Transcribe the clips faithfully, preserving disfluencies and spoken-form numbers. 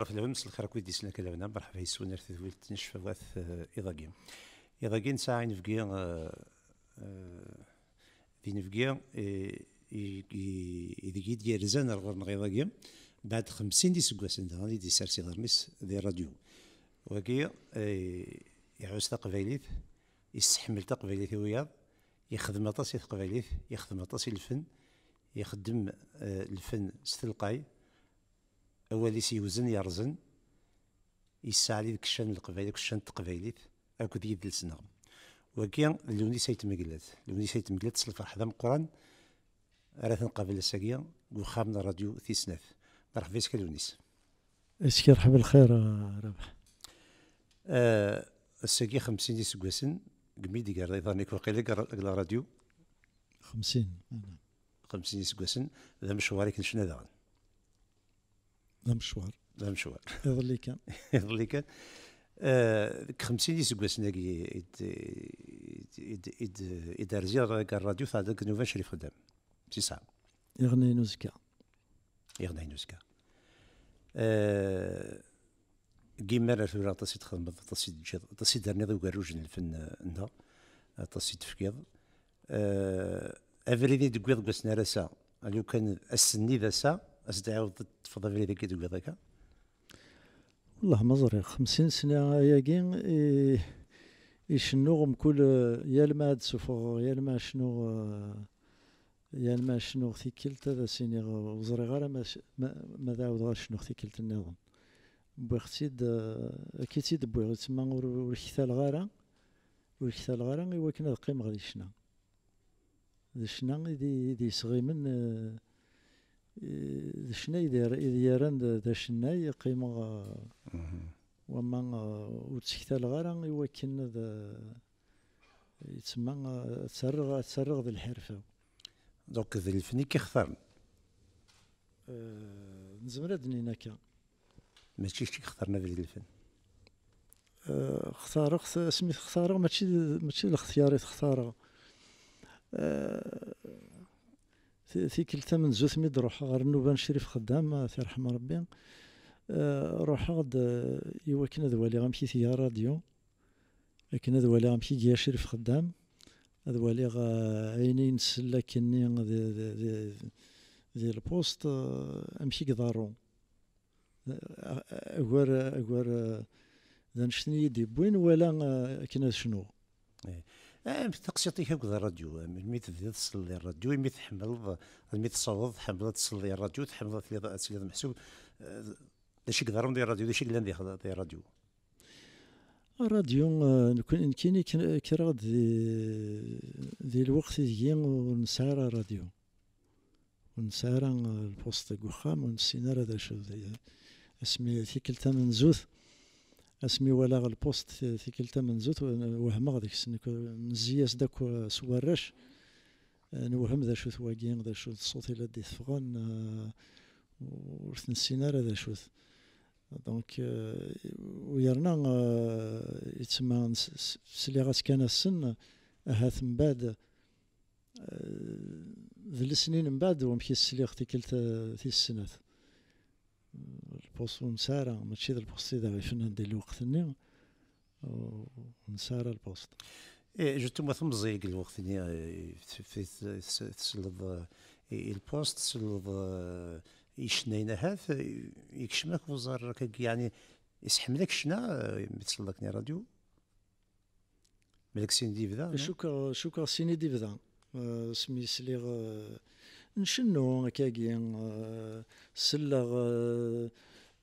Ɣef lehhu, mselxir akk wid d-yeslan akka lehna, merḥba yes-wen ar tedwilt n ccfawat, eh, iḍ-agi. Iḍ-agi nesɛa inebgi, eh, eh, d inebgi, eh, i, i, ideg i d-yerzan ar ɣur-neɣ iḍ-agi, beɛd xemsin iseggasen daɣen i d-yessers iḍarren-is di rradyu. Wagi, eh, iɛuss taqbaylit, isseḥmel taqbaylit i wiyaḍ, yexdem aṭas i teqbaylit, yexdem aṭas i lfen, ixeddem, eh, lfen s telqay, awal-is yewzen yerẓen, yesseɛli deg ccan n Leqbayel, deg ccan n teqbaylit, akked yidles-nneɣ. Wagi d Lewnis Ayt Tmeglat. Lewnis Ayt Tmeglat s lferḥ d ameqqran ara t-nqabel ass-agi deg uxxam n rradyu Tis Snat. Merḥba yes-k a Lewnis. Yes-k, rḥeb lxir, a Rabaḥ. Eh, ass-agi xemsin iseggasen, deg mi d-iger iḍarren-ik waqila deg ra-, deg la rradyu. Xemsin, ana. Xemsin iseggasen, d amecwar i k-necna daɣen. D amecwar. D amecwar. Iḍelli kan. Iḍelli kan. Eh, deg xemsin iseggasen-agi i d-, i d-, i d-, i d-, i d-rziɣ deg rradyu tɛedda deg nnuba n Crif Xeddam. Si sɛa. Iɣennayen uzekka. Iɣennayen uzekka. Eh, deg imar ar tura aṭas i txedmeḍ, aṭas i d-teǧǧiḍ, aṭas i d-terniḍ i ugerruj n lfen, eh, nneɣ, aṭas i d-tefkiḍ. Eh, abrid i d-tewwiḍ deg wass n ar ass-a, lukan ass-nni d ass-a, ad s-d-tɛiwdeḍ ad teṭṭfeḍ abrid-agi i d-tewwiḍ akka? Wellah ma ẓriɣ, xemsin sna ayagi i, i cennuɣ mkul, eh, yal ma ad d-sufɣeɣ, yal ma cnuɣ, eh, yal ma cnuɣ tikkelt ad as-iniɣ, eh, ur ẓriɣ ara ma, ma, ma ad ɛawdeɣ ad cnuɣ tikkelt nniḍen. Wwiɣ-tt-id, eh, akka i tt-id-wwiɣ, yettma ur, ur ktaleɣ ara, ur ktaleɣ ara i wakken ad qqimeɣ di ccna. D ccna i d, i d-yesɣimen, eh, eh, d ccna i d, i d-yerran d, d acennay, qqimeɣ, eh, wamma, eh, ur ttktaleɣ ara i wakken ad, eh, yettma, eh, ad tt-rreɣ, ad tt-rreɣ d lḥirfa-w. Donc, d lfen i k-ixtaren? Eh, nezmer ad d-nini akka. Mačči kečč i ixtaren abrid n lfen? Eh, xtareɣ-t, asmi t-xtareɣ, mačči d, mačči d lextyar i t-xtareɣ. Eh, ti-, tikkelt tamenzut mi d-ruḥeɣ ɣer nnuba n Crif Xeddam, eh, ad t-yerḥem Rebbi, eh, ruḥeɣ-d, eh, i wakken ad waliɣ amek i tga rradyu, akken ad waliɣ amek i iga Crif Xeddam, ad waliɣ, eh, ayen i nsell akkenni di, di, di, di lpost, eh, amek i iḍerru. Eh, agar, agar, eh, d annect-nni i yi-d-iwwin, wala, eh, akken ad cnuɣ. Eh, eh, amek taqsiṭ-ik akked rradyu? Eh, melmi tebdiḍ tselleḍ i rradyu, imi tḥemmleḍ, almi tessawḍeḍ, tḥemmleḍ ad tselleḍ i rradyu, tḥemmleḍ ad tiliḍ, ad tiliḍ meḥsub, eh, d acu i iḍerrun di rradyu, d acu i yellan di, di rradyu? Rradyu, eh, nekk-, nekkini kr-, kkreɣ-d di, di lweqt ideg ur nesɛi ara rradyu. Ur nesɛi ara, eh, lpost deg uxxam, ur nessin ara d acu. Di, asmi tikkelt tamenzut, asmi walaɣ lpost ti-, tikkelt tamenzut, we-, wehmeɣ deg-s. Nekk, nezzi-as-d akk, eh, s warrac, eh, newhem d acu-t wagi, d acu-t ṣṣut i la d-iteffɣen, eh, ur t-nessin ara d acu-t. Donc, euh, u yerna, euh, yettma s-, s-, sliɣ-as kan assen, ahat mbaɛd, euh, d lesnin mbaɛd wamek i sliɣ tikkelt, euh, tis snat. Lpust ur nesɛi ara, mačči d lpust i d aɣ-ifen di lweqt-nni, ur nesɛi ara lpust. Eh, justement, temẓi deg lweqt-nni, eh, f-, f-, f-, tesleḍ, eh, i, i lpust, tesleḍ, eh, i cennayen ahat, eh, yekcem-ak uẓar akka, yeɛni, yesḥemmel-ak ccna, eh, mi tesleḍ akken i rradyu? Malak sin d-yebda, neɣ? Cukkeɣ, cukkeɣ sin i d-yebda. Eh, asmi sliɣ, eh, ncennu akkagi, eh, selleɣ, eh,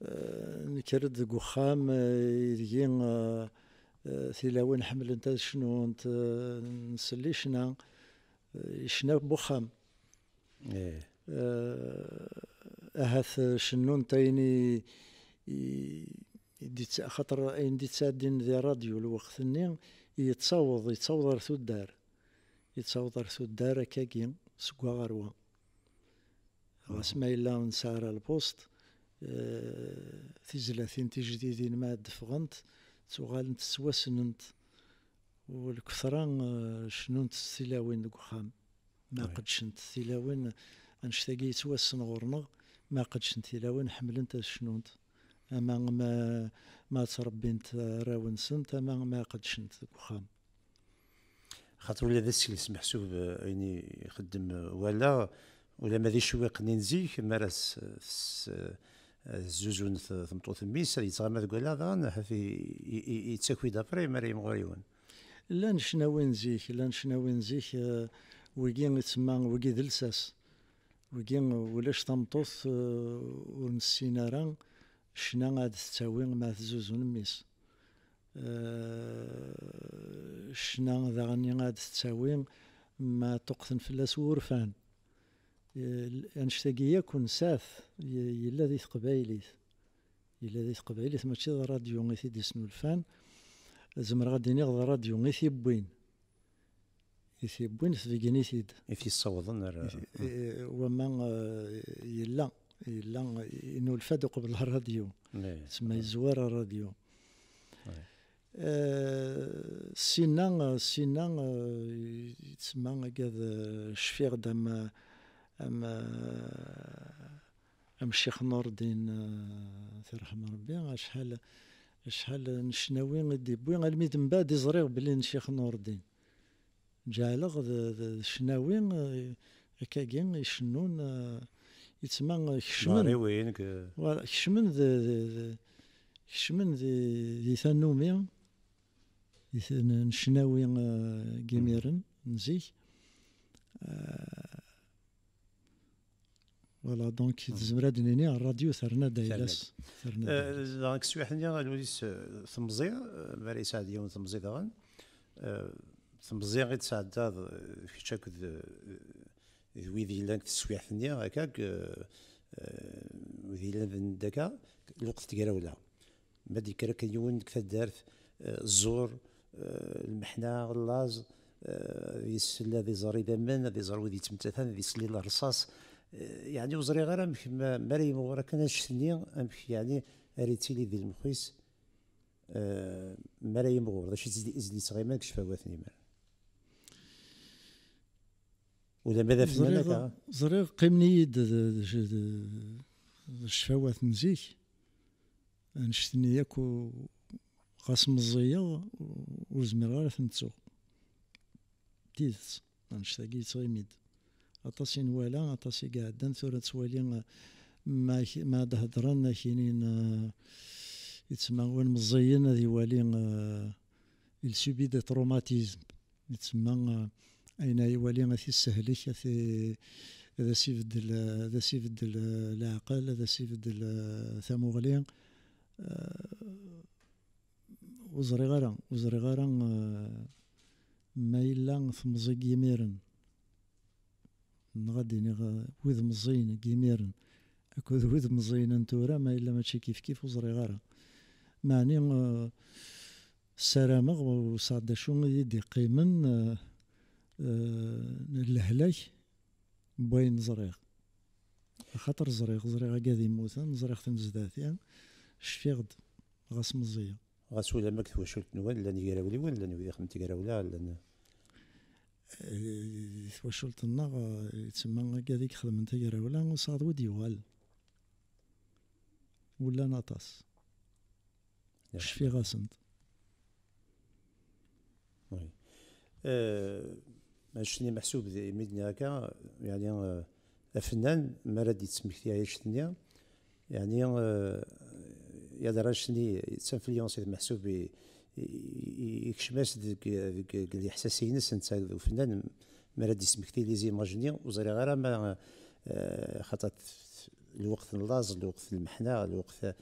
eh, nekker-d deg uxxam, eh, ideg-i, eh, eh, tilawin ḥemmlent ad cnunt, eh, nsell i ccna, eh, i ccna n uxxam. Eh, ahat cennunt ayen i, i, i d-itt-, axaṭer ayen d-ittɛeddin di rradyu lweqt-nni yettaweḍ, yettaweḍ ar tuddar. Yettaweḍ ar tuddar akkagi, seg wa ɣer wa. Ɣas ma yella ur nesɛi ara lpust, eh, tizlatin tijdidin ma ad d-ffɣent, ttuɣalent ttwassnent. U lketṛa, eh, cnunt s tilawin deg uxxam. Ma qeddcent tilawin, annect-agi yettwassen ɣur-neɣ, ma qeddcent tilawin, ḥemmlent ad cnunt. ama ma, ma ttrebbint arraw-nsent, ama ma qeddcent deg uxxam. Xaṭer ula d asils meḥsub, eh, ayen i ixeddem, eh, wala, ula ma d icewwiqen-nni n zik, mi ara s-, s-, eh, tezzuzun t-, tmeṭṭut mmi-s, ad yettɣama deg wala daɣen, ahat i, i, i, yettaki-d après mi ara yimɣur yiwen. Llan ccnawi n zik, llan ccnawi n zik, eh, wigi itsemma, wigi d lsas. Wigi ulac tameṭṭut, eh, ur nessin ara ccna ad tettawi ma tezzuzu n mmi-s. Eh, ccna daɣen ad tettawi ma ṭuqten fell-as wurfan. Eh, annect-agi yakk nsat, y-, yella di teqbaylit. Yella di teqbaylit, mačči d ṛṛadyu i t-id-isnulfan. Zemreɣ ad d-iniɣ d ṛṛadyu i t-iwwin. I t-iwwin, tbeggen-it-id. I t-yessawḍen ar I t-, i, wamma, eh, yella, yella, inulfa-d uqbel ṛṛadyu. Tsemma yezwar ṛṛadyu. Eh, ssinna, ssinna, eh, yettsemma agad, eh, cfiɣ-d am, am, eh, am Ccix Nurdin, eh, t-irḥem Ṛebbi, acḥal, acḥal n ccnawi i d-iwwi, almi d mbeɛd i ẓriɣ belli n Ccix Nurdin. Ǧeɛleɣ d, d, d ccnawi, eh, akkagi icennun, eh, yettma, eh, kecmen. Voilà, kecmen d, d, d, kecmen di, di tannumi, di t-, n, n ccnawi, eh, n yimiren, n zik. Eh, voilà, donc, tezmer ad d-nini, ṛṛadyu terna-d ayla-s. Terna-d ayla-s. Eh, dɣa deg teswiɛt-nni, a Lwilis, eh, temẓi, eh, mi ara yesɛeddi yiwen temẓi daɣen, eh, temẓi i tesɛeddaḍ, eh, kečč akked, eh, d wid yellan deg teswiɛt-nni, akka, eh, eh, wid yellan d akka, lweqt n tegrawla. Ma d-yekker akken yiwen deg taddart, eh, ẓẓur, eh, lmeḥna, laẓ, eh, ad isel, ad iẓer idammen, ad iẓer wid yettmettatan, ad isel i lerṣas. Eh, yeɛni ur ẓriɣ ara amek ma, mi ara yimɣur akken annect-nni, amek yeɛni ara yettili di lemxis, eh, mi ara yimɣur, d acu i d-, i d-yettɣiman deg ccfawat n imir. Ula ma d afennan akka. Ẓriɣ, ẓriɣ, qqimen-iyi-d d, d, d, d ccfawat n zik, annect-nni yakk u-, ɣas meẓẓiyeɣ, u-, ur zmireɣ ara ad ten-ttuɣ. D tidet, annect-agi yettɣimi-d. Aṭas i nwala, aṭas i iɛeddan, tura ttwali, eh, ma k-, ma d-heddren, akinin, eh, yettma win meẓẓiyen ad iwali, eh, il subit des traumatismes. Yettma, eh, ayen ay iwali ad t-issehlek, ad t-, ad as-ibeddel, eh, ad as-ibeddel, eh, leɛqel, ad as-ibeddel, eh, tamuɣli. Eh, ur ẓriɣ ara, ur ẓriɣ ara, eh, ma yella temẓi n yimiren, neɣ ad d-iniɣ, eh, wid meẓẓiyen n yimiren akked wid meẓẓiyen n tura, ma yella mačči kifkif, ur ẓriɣ ara. Meɛni, eh, ssarameɣ, u sɛiɣ d acu i d-iqqimen, eh, eh, n lehlak n wayen ẓriɣ. Axaṭer ẓriɣ, ẓriɣ agad immuten, ẓriɣ-ten zdat-i, cfiɣ-d, ɣas meẓẓiyeɣ. Ɣas ulamma deg twacult-nwen, llan yigrawliwen, llan wid ixeddmen tigrawla, llan Eh, di twacult-nneɣ, eh, yettsemma agad i ixedmen tagrawla, ur sɛiɣ wid yuɣal. Ullan aṭas. Cfiɣ-asent. Oui. Eh, annect-nni meḥsub d, imi d-nniɣ akka, yeɛni, eh, afennan, mi ara d-yettmekti annect-nni, yeɛni, eh, yal annect-nni, d tinfluence i d meḥsub i, i, i, ikcem-as deg, deg, deg leḥsas-ines netta d ufennan, mi ara d-yesmekti les images-nni, ur ẓriɣ ara ma, eh, xaṭer lweqt n laẓ, lweqt n lmeḥna, lweqt, eh,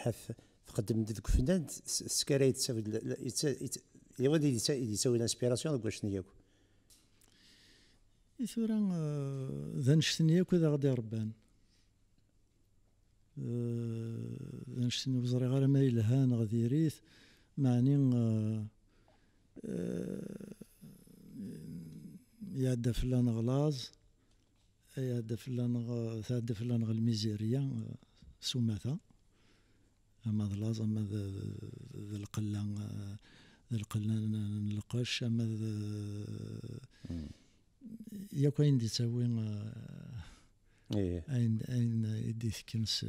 ḥat tqeddem-d deg ufennan, s-, teskaray-d, yettawin l'inspiration deg wacnna yakk. I tura, eh, d annect-nni yakk i d aɣ-d-irebban. Eh, d annect-nni ur ẓriɣ ara ma yelha neɣ diri-t, meɛni, eh, eh, iɛedda fell-aneɣ laẓ, iɛedda fell-aneɣ, tɛedda fell-aneɣ lmizirya, eh, s umata, ama d laẓ, ama d, d, d lqella, eh, d lqella n, n lqecc, ama d, yakk ayen d-ittawi, eh, Ayen, ayen i d-itekkin s,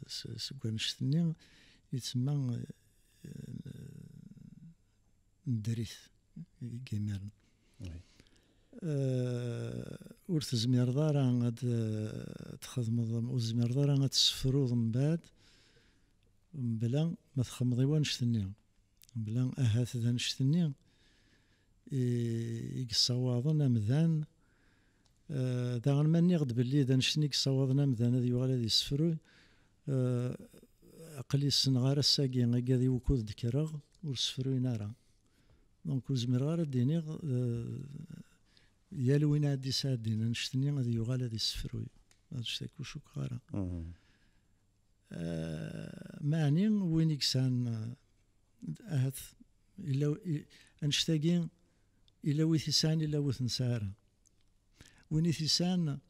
s, seg wannect-nni, yettsemma, eh, nedder-it deg imiren. Eh, ur tezmireḍ ara ad, eh, txedmeḍ, ur tezmireḍ ara ad tessefruḍ mbeɛd mebla ma txedmeḍ i wannect-nni. Mebla ahat d annect-nni i, i yessawaḍen amdan. Eh, daɣen ma nniɣ-d belli d annect-nni i yessawaḍen amdan ad yuɣal ad yessefruy, eh, aql-i ssneɣ ar ass-agi, agad i wukud d-kkreɣ, ur ssefruyen ara. Donc, ur zmireɣ ara ad d-iniɣ, eh, yal win ad d-isɛeddin annect-nni ad yuɣal ad yessefruy. Annect-agi ur cukkeɣ ara. Eh, meɛni win i yesɛan, eh, ahat, illa, i, annect-agi, illa wi t-isɛan, illa wi t-nesɛa ara. Win i t-isɛan,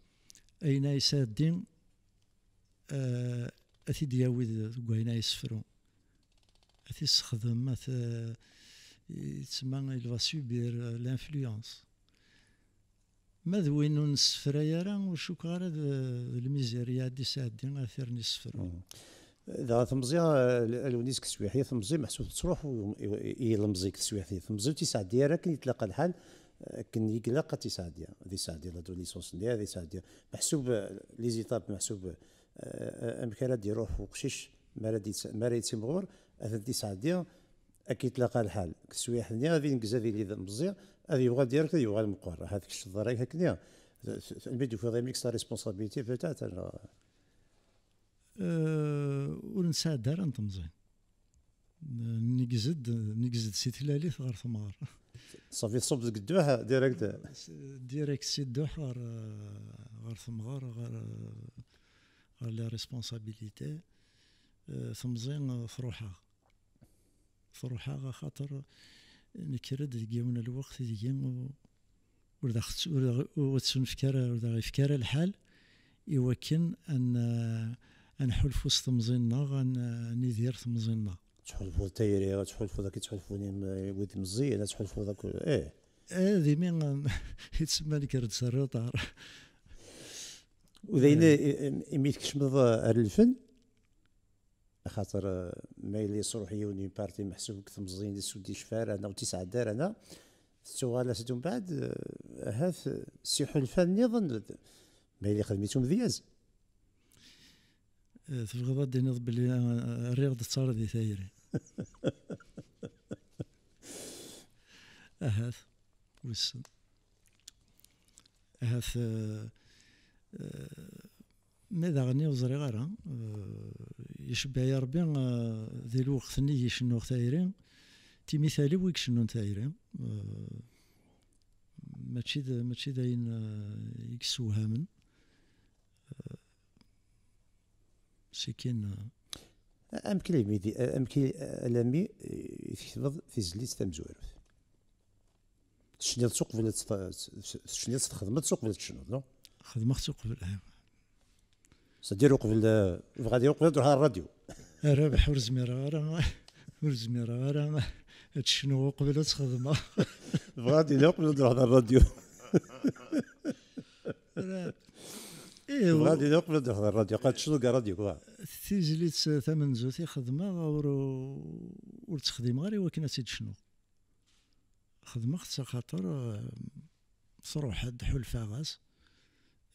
ayen ay yesɛeddi, eh, ad t-id-yawi d-, deg wayen ay yessefru. Ad t-yessexdem, ad t-, yettsemma, il va subir, eh, l'influence. Ma d win ur nessefray ara, ur cukkeɣ ara d, d lmizirya ad d-isɛeddi ad t-irren yessefru. Dɣa temẓi, eh, allen-is deg teswiɛt-nni, temẓi meḥsub tettruḥ i, i, i yilemẓi deg teswiɛt-nni. Temẓi ur tt-isɛeddi ara akken yetlaq lḥal, eh, akken i ilaq ad tt-isɛeddi. Ad isɛeddi l'adolescence-nni, ad isɛeddi. Meḥsub, eh, les étapes, meḥsub, eh, amek ara d-iruḥ uqcic mi ara d-yetts-, mi ara yettimɣur, ad tent-isɛeddi akken yetlaq lḥal. Deg teswiɛt-nni, ad ineggez ad yili d meẓẓi, ad yuɣal direct, ad yuɣal meqqer. Ahat kečč teḍra-k akken-nni. Almi d-tufiḍ amek sa responsabilité, peut-être, neɣ? Euh, ur nesɛedda ara n temẓin. Neggez-d, neggez-d si tlalit ɣer temɣer. Ṣafi tṣubb deg dduḥ, direct. Direct si dduḥ ɣer, ɣer temɣer, ɣer, ɣer les responsabilités. Euh, temẓi, euh, truḥ-aɣ. Truḥ-aɣ axaṭer nekker-d deg yiwen n lweqt ideg ur, ur d aɣ-, ur d aɣ-, ur ɣ-, ur ɣ-ttunefk ara, ur d aɣ-ifk ara lḥal i wakken ad n-, ad nḥulfu s temẓi-nneɣ, ad n-, ad nidir temẓi-nneɣ. Tettḥulfuḍ tayri, ad tḥulfuḍ akka i ttḥulfun im-, wid meẓẓiyen, ad tḥulfuḍ akk, eh. Eh, d imi, yettsemma nekker-d s rruṭar. U d ayen, eh, i-, i-, imi tkecmeḍ, eh, ar lfen, axaṭer, eh, ma yella yesruḥ yiwen une partie meḥsub deg temẓin, ur d-yecfi ara, neɣ ur tt-isɛedda ara, neɣ tettuɣal-as-d umbeɛd, eh, ahat, eh, s iḥulfan nniḍen, ma yella yexdem-itt umedyaz. Eh, tebɣiḍ ad d-tiniḍ belli, eh, rriɣ-d ttaṛ di tayri. Ahat, wissen. Ahat, eh, eh, ma daɣen ur ẓriɣ ara, eh, icebbeɛ-iyi Ṛebbi, eh, di lweqt-nni i cennuɣ tayri, d timitaliw i icennun tayri, eh, mačči d, mačči d ayen, eh, i yessewhamen. Eh, sikin, eh, amek i, amek i, alami, eh, i tketbeḍ tizlit tamezwarut? Tecniḍ-tt uqbel ad tt-, tecniḍ-tt, txedmeḍ-tt uqbel ad tecnuḍ, no? Xedmeɣ-tt uqbel, eh. C'est-à-dire uqbel, eh, bɣa ad uqbel ad ruḥeɣ ar rradyu. A Rabeḥ, ur zmireɣ ara, ur zmireɣ ara ad tecnuɣ uqbel ad tt-xedmeɣ. Bɣa ad iniɣ uqbel ad ruḥeɣ ar rradyu. Ra-, eh, bɣa ad iniɣ uqbel ad ruḥeɣ ar rradyu. Qad tecnuḍ deg rradyu, quoi. Tizlit tamenzut i xedmeɣ, ur, ur tt-xdimeɣ ara i wakken ad tt-id-cnuɣ. Xedmeɣ-tt axaṭer, eh, truḥ-d, ḥulfaɣ-as.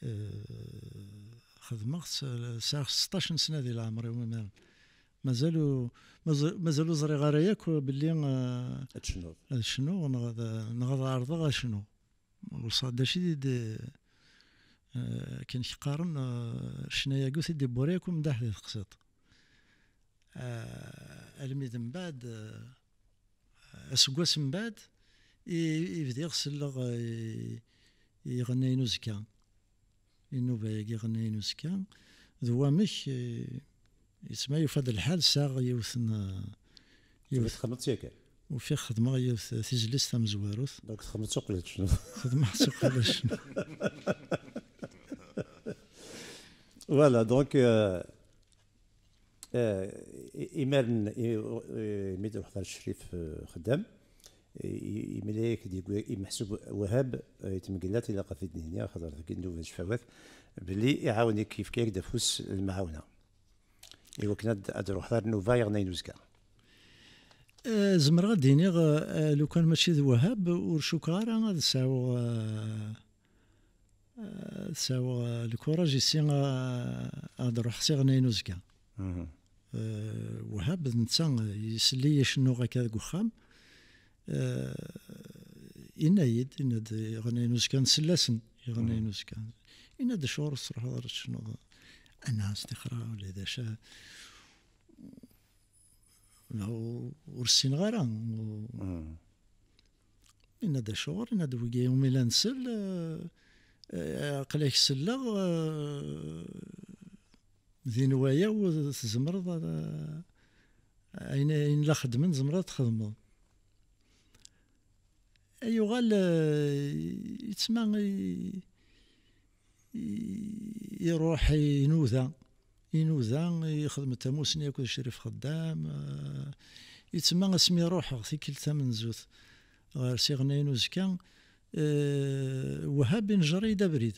Eh, xedmeɣ-tt, eh, sɛiɣ seṭṭac n sna di leɛmer-iw imir. Mazal u-, mazal, mazal ur ẓriɣ ara yakk belli, eh, ad tecnuḍ, ad cnuɣ neɣ ad, neɣ ad ɛerḍeɣ ad cnuɣ. Ur ẓriɣ d acu i d, eh, akken k-qqaren, eh, ccna-agi ur t-id-iwwi ara yakk umdaḥ di teqsiṭ. Eh, almi d mbeɛd, eh, aseggas mbeɛd, i, i bdiɣ selleɣ, eh, i, i iɣennayen uzekka. I nnuba-agi iɣennayen uzekka. D wamek, eh, yettma yufa-d lḥal, sɛiɣ yiwet n, eh, yiwet. Txedmeḍ-tt yakan? Ufiɣ xedmeɣ yiwet tizlist tamezwarut. Donc txedmeḍ-tt uqbel ad tecnuḍ. Xedmeɣ-tt uqbel ad tecnuḍ. Voilà, donc, euh, euh, i-, imaren, i-, i-, mi d-ruḥeḍ ar Ccrif, euh, xeddam, I- i- imlal-ak-d yegwi- i Meḥsub Wahab, eh, i tmeglat, ilaq ad t-id-nini, axaṭer deg nnuba n ccfawat, belli iɛawen-ik, yefka-ak-d afus lemɛawna i wakken ad ad d-ruḥeḍ ar nnuba iɣen ayen uzekka. Eh, zemreɣ ad d-iniɣ, eh, lukan mačči d Wahab, ur cukkeɣ ara ad sɛuɣ, eh, eh, ad sɛuɣ, eh, lkuraj issi, eh, ad ruḥeɣ s iɣen ayen uzekka. Eh, Wahab d netta, eh, isell-iyi cennuɣ akka deg uxxam. Eh, yenna-yi-d, yenna-d iɣen ayen uzekka, nsell-asen iɣen ayen uzekka. Yenna-d acuɣer ur tettruḥuḍ ara tcennuḍ? Ana s tixra ula d acu. Neɣ ur ssineɣ ara. Yenna-d acuɣer, yenna-d wigi umi la nsell, eh, eh, aql-ak selleɣ, eh, di newaya-w tzemreḍ ad, ayen, ayen la xeddmen tzemreḍ ad txedmeḍ. Ay uɣal, eh, yettma i- i- iruḥ inuda, inuda, ixdem tamusni akked Crif Xeddam, eh, yettma asmi ruḥeɣ tikkelt tamenzut ɣer siɣnayen uzekka, eh, Wahab injer-iyi-d abrid.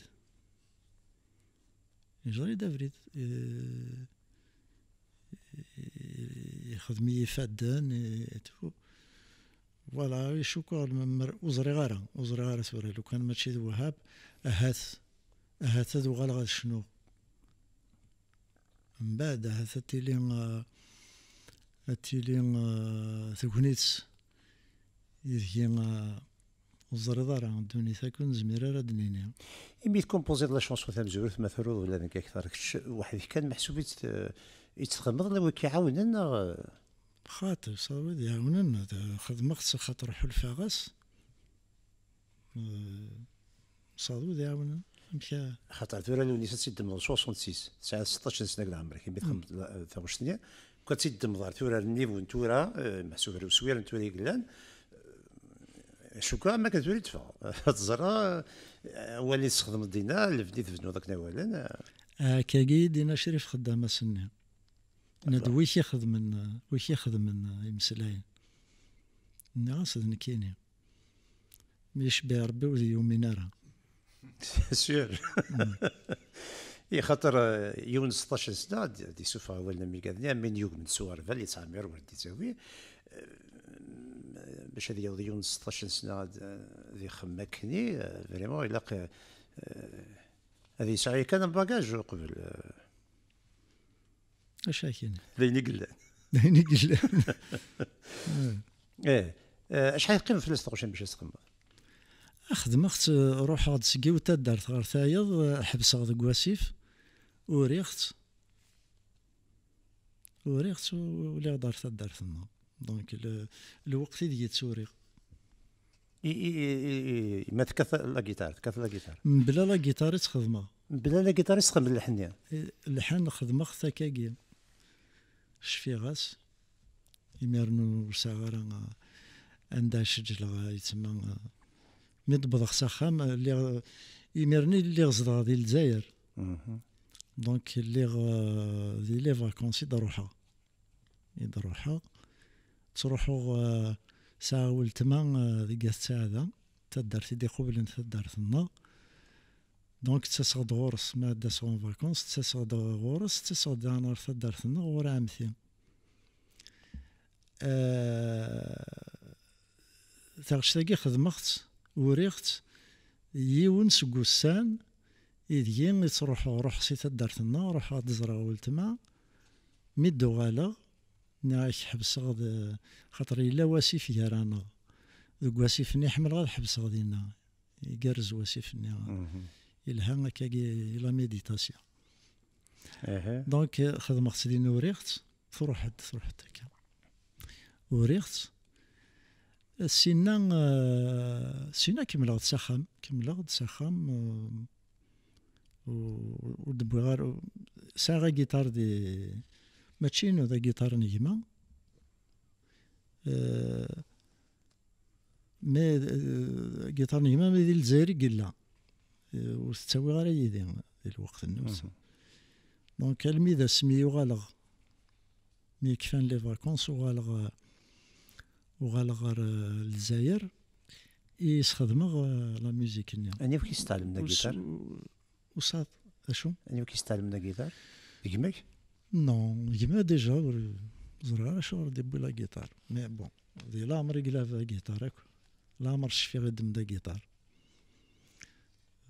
Injer-iyi-d abrid. Eh, ixdem-iyi ifadden, et tout. Voilà, i cukkeɣ lemmer ur ẓriɣ ara, ur ẓriɣ ara tura, lukan mačči d Wahab, ahat, ahat ad uɣaleɣ ad cnuɣ. Mbeɛd, ahat ad tili, eh, ad tili, eh, tegnit ideg, eh, ur teẓriḍ ara, ddunit akk ur nezmir ara ad d-nini. Imi tkumpuziḍ la chanson tamezwarut, ma tureḍ ula d nekk akter, kečč weḥd-k kan meḥsub i tt-, i tt-txedmeḍ, la wi k-iɛawnen, neɣ? Xaṭi, saḍ wid iɛawnen, d-, xedmeɣ-tt xaṭer ḥulfaɣ-as. Eh, saḍ wid iɛawnen. Amek a- Xaṭer tura Lewnis ad tt-id-temmleḍ s soixante-six, tesɛa seṭṭac n sna deg leɛmer-ik, imi txedmeḍ la-, taɣect-nni, kwan ad tt-id-temmleḍ ar tura, ar nnivu n tura, eh, meḥsub ar uswir n tura i yellan, eh, cukkeɣ am akken tura i d-teffeɣ. Ad teẓra, eh, awal i tesxedmeḍ dinna, lebni tbennuḍ akken awalen, eh. Akkagi i d-yenna Crif Xeddam ass-nni. Yenna-d, d'accord, wi k-ixedmen, wi k-ixedmen imeslayen? Nniɣ-as d nekkini. Mi yecbiɛ Rebbi ur d-yumin ara. Sûr. Mm. I xaṭer, eh, yiwen n seṭṭac n sna ad d-, ad d-isuffeɣ awal n migadni, am win yugmen s uɣerbal, yettɛemmir ur d-yettawi. Eh, bac ad yaweḍ yiwen n seṭṭac n sna ad, ad ixemmem akkenni, eh, vraiment ilaq, eh, ad yesɛu kan un bagage uqbel, eh. Acu akin? D ayen i yellan. D ayen i yellan. Eh, eh, acḥal teqqimeḍ fell-as taɣect bac ad txemmeḍ? Xedmeɣ-tt, eh, ruḥeɣ-d seg yiwet taddart ɣer tayeḍ, eh, ḥebseɣ deg wasif, uriɣ-tt. Uriɣ-tt u-, uliɣ-d ɣer taddart-nneɣ. Donc, le-, lweqt ideg i tt-uriɣ. I, i, i, i, i, ma tekkat la guitare, tekkat la guitare? Mebla la guitare i tt-xedmeɣ. Mebla la guitare i s-txedmeḍ lḥenni? I, lḥan xedmeɣ-t akkagi. Cfiɣ-as. Imiren ur sɛiɣ ara, ah, anda ad ceǧleɣ, ah, yettma, ah. Mi d-wwḍeɣ s axxam, ah, lliɣ, imiren i lliɣ zedɣeɣ di Lezzayer. Mhm. Donc, lliɣ, ah, di les vacances i d-ruḥeɣ. I d-ruḥeɣ. Ttruḥuɣ, ah, sɛiɣ weltma, ah, deg At Sɛada, taddart i d-iqublen taddart-nneɣ. Donc, ttaseɣ-d ɣur-s, ma ad d-aseɣ en vacances, ttaseɣ-d ɣur-s, ttaseɣ-d daɣen ɣer taddart-nneɣ, ɣur ɛemti. Ah, taɣect-agi xedmeɣ-tt, uriɣ-tt, yiwen seg wussan, ideg i ttruḥuɣ, ruḥ si taddart-nneɣ, ruḥeɣ ad d-ẓreɣ weltma, mi d-uɣaleɣ, nniɣ-ak ḥebseɣ-d, xaṭer yella wasif gar-aneɣ. Deg wasif-nni ḥemmleɣ ad ḥebseɣ dinna. Igerrez wasif-nni. Mhm. Yelha akkagi i la méditation. Aha. Donc, eh, xedmeɣ-tt din, uriɣ-tt, truḥ-d, truḥ-d akka. Uriɣ-tt. Sinna, eh, sinna kemmleɣ-d s axxam, kemmleɣ-d s axxam, eh, u-, ur d-wwiɣ ara, sɛiɣ agiṭar di, mačči inu, d agiṭar n gma. Eh, Mais, euh, agiṭar n gma, mais di Lezzayer i yella. Euh, ur t-ttawiɣ ara yid-i di lweqt-nni. Mhm. Donc, almi d asmi uɣaleɣ, mi kfan les vacances, uɣaleɣ, euh, Uɣaleɣ ɣer, eh, Lezzayer, i sxedmeɣ, eh, la musique-nni. Anwa i k-yesseɛlemen agiṭar? Usaḍ, acu? Anwa i k-yesseɛlemen agiṭar? Gma-k? Non, gma déjà ur ẓriɣ ara acuɣer d-yewwi la guitare. Mais bon, di leɛmer i yelɛeb agiṭar akk. Leɛmer cfiɣ yeddem-d agiṭar.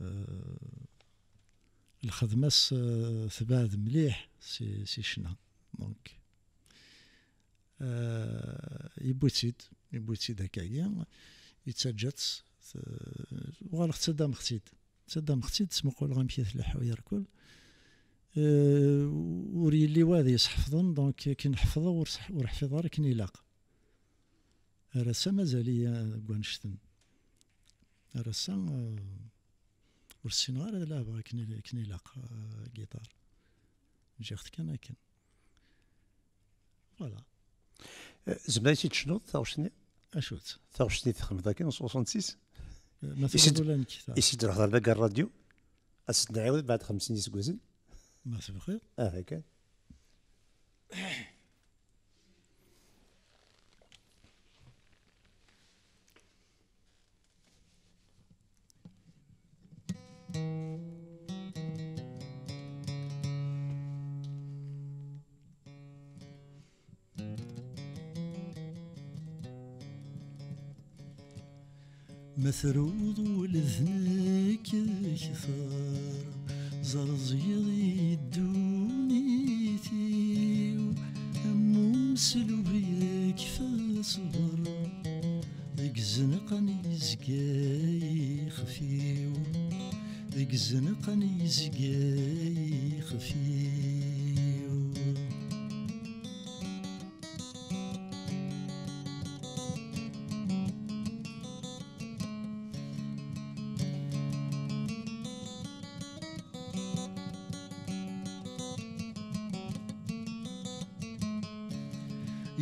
Euh, lxedma-s, euh, tebɛed mliḥ si, si ccna. Donc, euh, yewwi-tt-id, yewwi-tt-id akkagi, yettaǧǧa-tt, t-, uɣaleɣ ttaddameɣ-tt-id. Ttaddameɣ-tt-id, ttmuquleɣ amek i tleḥḥu yerkul. Euh, ur yelli wa ad yesḥefḍen, donc akken ḥefḍeɣ ur s-, ur ḥfiḍeɣ ara akken ilaq. Ar ass-a mazal-iyi deg wannect-en. Ar ass-a, euh, ur ssineɣ ara ad leɛbeɣ akken il-, akken ilaq, euh, agiṭar. Ǧǧiɣ-t kan akken. Voilà. Eh, zemreɣ i tt-id-tecnuḍ, taɣect-nni? Acu-tt? Taɣect-nni txedmeḍ akken, soixante-six? Eh, ma tebɣiḍ ula nekk ta. I s-d-ruḥeḍ ɣer Bagar Radio, ad s-d-nɛiwed baɛd xemsin iseggasen. Ma tebɣiḍ. Ah, akka. Ma truḍ ula d nekk kter, zerẓ-iyi i ddunit-iw, am umselbi yekfa ṣṣber, deg zzneq n yizga yixef-iw, deg zzneq n yizga yixef-iw.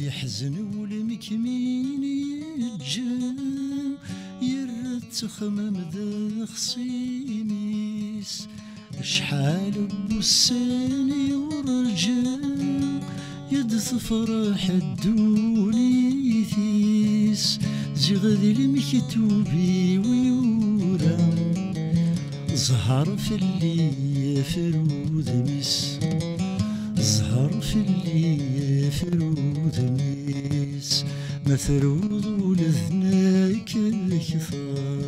Yeḥzen wul-im kmin yeǧǧa, yerra ttexmam d axṣim-is. Acḥal n wussan i urǧa, i d-tefreḥ ddunit-is, ziɣ d lmektub-iw i ura. Ẓher fell-i afrudem-is, ẓher fell-i afrudem-is, ma truḍ ula d nekk kter,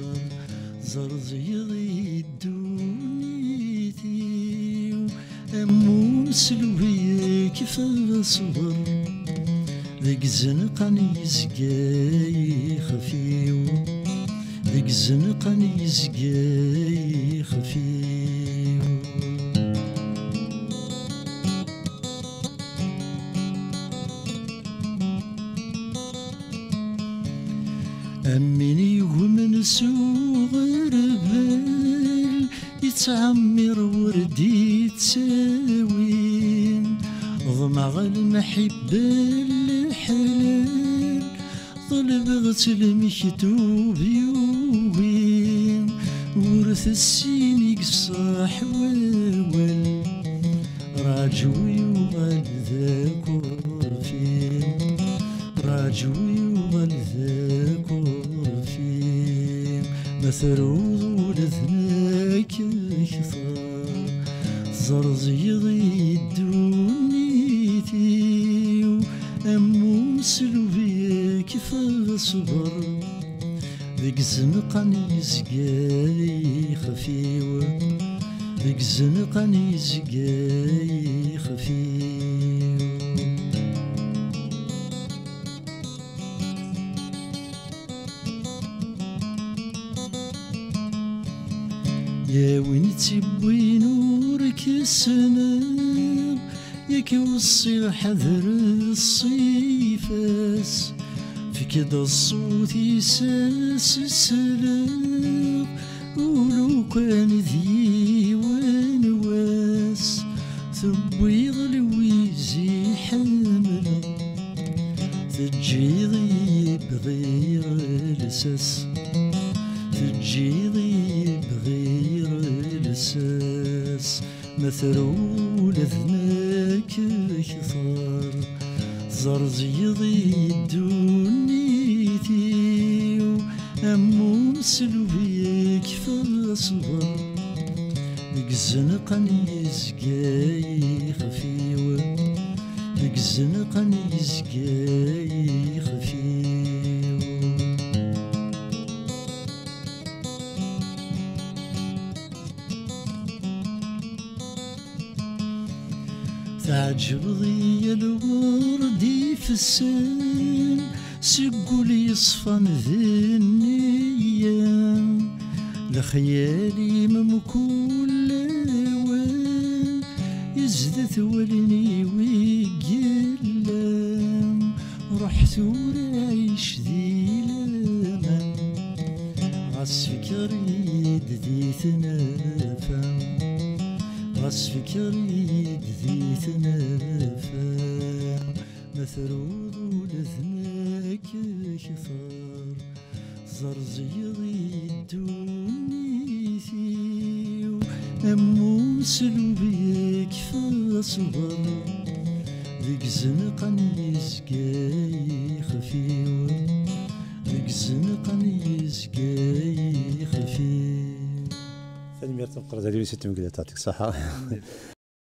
zerẓ-iyi i ddunit-iw, am umselbi yekfa ṣṣber, deg zzneq n yizga yixef-iw, deg zzneq n yizga yixef-iw. Am win yugmen s uɣerbal, yettɛemmir ur d-yettawi. Ḍemɛeɣ lemḥibba n leḥlal, ḍelbeɣ-tt lmektub yugi. Ur tessin i yefṣeḥ wawal, raju yuɣal d akurfi. Raju yuɣal d akurfi, ma truḍ ula d nekk kter, tzerẓeḍ-iyi i ddunit-iw, am umselbi yekfa ṣṣber. Deg zzneq n yizga yixef-iw, deg zzneq n yizga yixef-iw. Ya win tt-iwwin ur k-ssneɣ, yak weṣṣi ḥder ṣṣif-as, efk-d ṣṣut-is ad s-sleɣ, ulukan d yiwen wass tewwiḍ lwiz i ḥemmleɣ, teǧǧiḍ-iyi bɣiɣ lsas, teǧǧiḍ-iyi bɣiɣ lsas. Ma truḍ ula d nekk kter, tzerẓeḍ-iyi i ddunit. Am umselub yekfa ṣṣber, deg zzneq n yizga yixef-iw, deg zzneq n yizga yixef-iw. Teɛǧbeḍ-iyi a lwerd ifessen, seg wul yeṣfan d nniya. Lexyal-im mkul lawan, izdat wallen-iw i yellan. Ruḥ tura ɛic di laman, ɣas fker-iyi-d di tnafa, ɣas fker-iyi-d di tnafa. Ma truḍ ula d nekk kter, zerzeyeḍ i ddunit-iw. Am umselub yekfa ṣṣber, deg zzneq n yizga yixef-iw, deg zzneq n yizga yixef-iw. Tanemmirt meqqret a Lewnis i tmegla, yeɛṭik ṣṣeḥḥa.